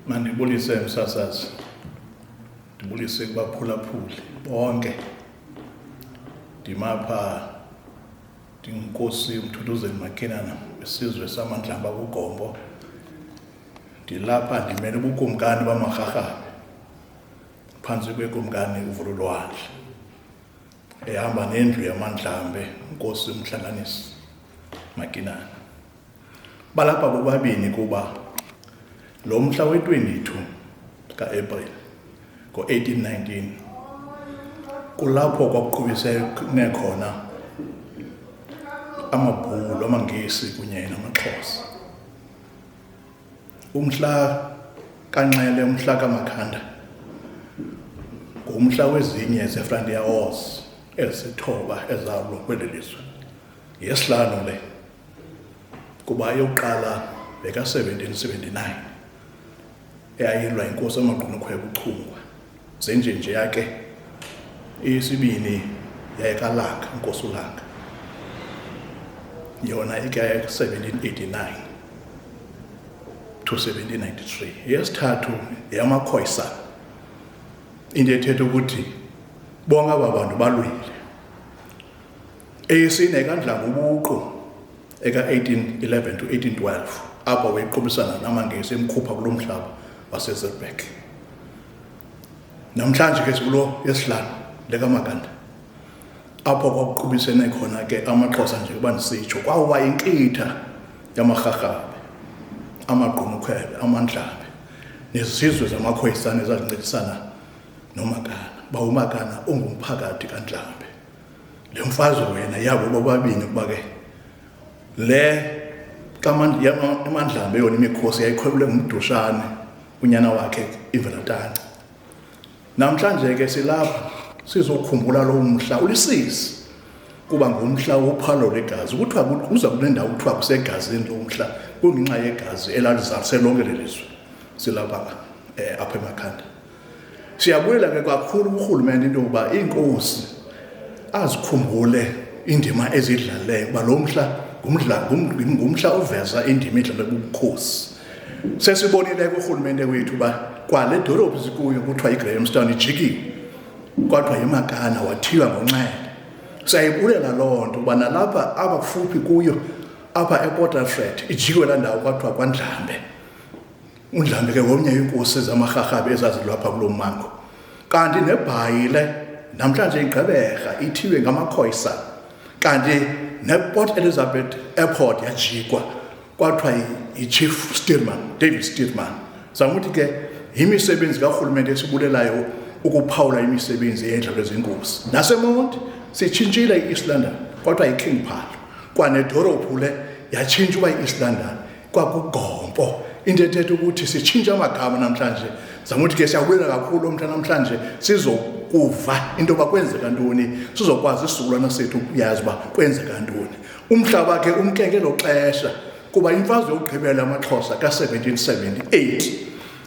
Mandibulise msasazi, ndibulise kubaphulaphuli bonke. Ndimapha ndinguNkosi uMthuthuzeli Makinana wesizwe samaNdlamba kuGompo. Ndilapha ndimele ubukumkani bamaRharhabe phantsi kwekumkani uVululwandle ehamba nendlu yamaNdlambe uNkosi uMhlanganisi Makinana. Balapha bobabini kuba lo mhla we-22 ka-Aprili ngo-1819 kulapho kwakuqhubisene khona amaBhulu, amaNgesi kunye namaXhosa. Umhla kaNxele, umhla kaMakhanda ngumhla wezinye zeFrontier Wars ezisithoba ezalwa kweli lizwe. Yesihlanu le kuba eyokuqala beka-1779 eyayilwa inkosi amaGqunukhwebe uChungwa zenjenjeya ke. Eyesibini yayikaLanga, inkosi uLanga, yona ike 1789 to 1793. Eyesithathu yeyamaKhoisan, into ethetha ukuthi bonke aba bantu balwile. Eyesine kaNdlanga ubuqu eka-1811 to 1812 apho wayequbisana namaNgesi emkhupha kulo mhlaba waseZerberg. Namhlanje ke sikulo yesihlanu lekaMaganda apho kwakuqubisene khona ke amaXhosa njengoba ndisitsho kwawuba inkitha yamaRharhabe, amaGqunukhwebe, amaNdlambe nezizwe zamaKhoisane ezazincedisana noMakana. Uba uMakana ungumphakathi kaNdlambe. Le mfazwe wena yabo bobabini kuba ke le kaMandlambe yona imikhosi yayikhwebule ngumdushane unyana wakhe iVelatanci. Namhlanje ke silapha sizokhumbula lo mhla ulisisi kuba ngumhla wophalo lwegazi. Kuthiwa kuza kunendawo kuthiwa kusegazini lo mhla kungenxa yegazi elalizalise lonke lelizwe. Silapha apha eMakhanda. Siyabulela ke kakhulu kurhulumente into yokuba iinkosi azikhumbule indima ezidlalileyo kuba lo mhla ngumhla oveza indima edlalwe bubukhosi. Sesibonile ke urhulumente wethu uba kwale dolophu sikuyo kuthiwa yiGrahamstown ijikiwe kodwa yiMakana wathiywa ngoNxele. Siyayibulela loo nto uba nalapha apha kufuphi kuyo apha ePort Alfred ijikiwe laa ndawo kwathiwa kwaNdlambe. UNdlambe ke ngomnye iinkosi zamaRharhabe ezazilapha kulo mmango. Kanti neBhayi le namhlanje iGqeberha ithiwe ngamaKhoisan. Kanti nePort Elizabeth Airport yajikwa kwathiwa yiChief Stuurman, David Stuurman. Zama ukuthi ke yimisebenzi karhulumente esibulelayo ukuphawula imisebenzi eyendlalwe zinkosi. NaseMonti sitshintshile i-East London kwathiwa yiKing Phalo. Kwanedolophu le yatshintshwa uba yi-East London kwakuGompo. Into ethetha ukuthi sitshintshe amagama namhlanje. Zama ukuthi ke siyabulela kakhulu umhla namhlanje sizokuva into yoba kwenzeka ntoni, sizokwazi isizukulwana sethu ukuyazi uba kwenzeka ntoni. Umhlaba ke umke ngelo xesha kuba imfazwe yokugqibela yamaXhosa ka-1778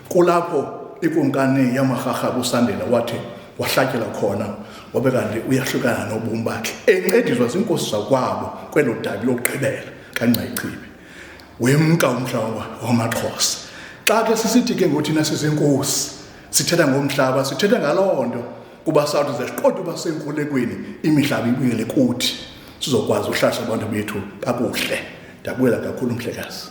kulapho ikumkani yamaRharhabe uSandile wathi wahlatyelwa khona wabe kanti uyahlukana nobomi bakhe encediswa ziinkosi zakwabo kwelo dabi lokugqibela kaNgcayichibi. Wemka umhlaba wamaXhosa. Xa ke sisithi ke ngothina sizinkosi sithetha ngomhlaba, sithetha ngaloo nto kuba sawuthi ze siqonde uba senkulekweni imihlaba ibuyele kuthi sizokwazi uhlahla abantu bethu kakuhle. Ndiyabulela kakhulu mhlekazi.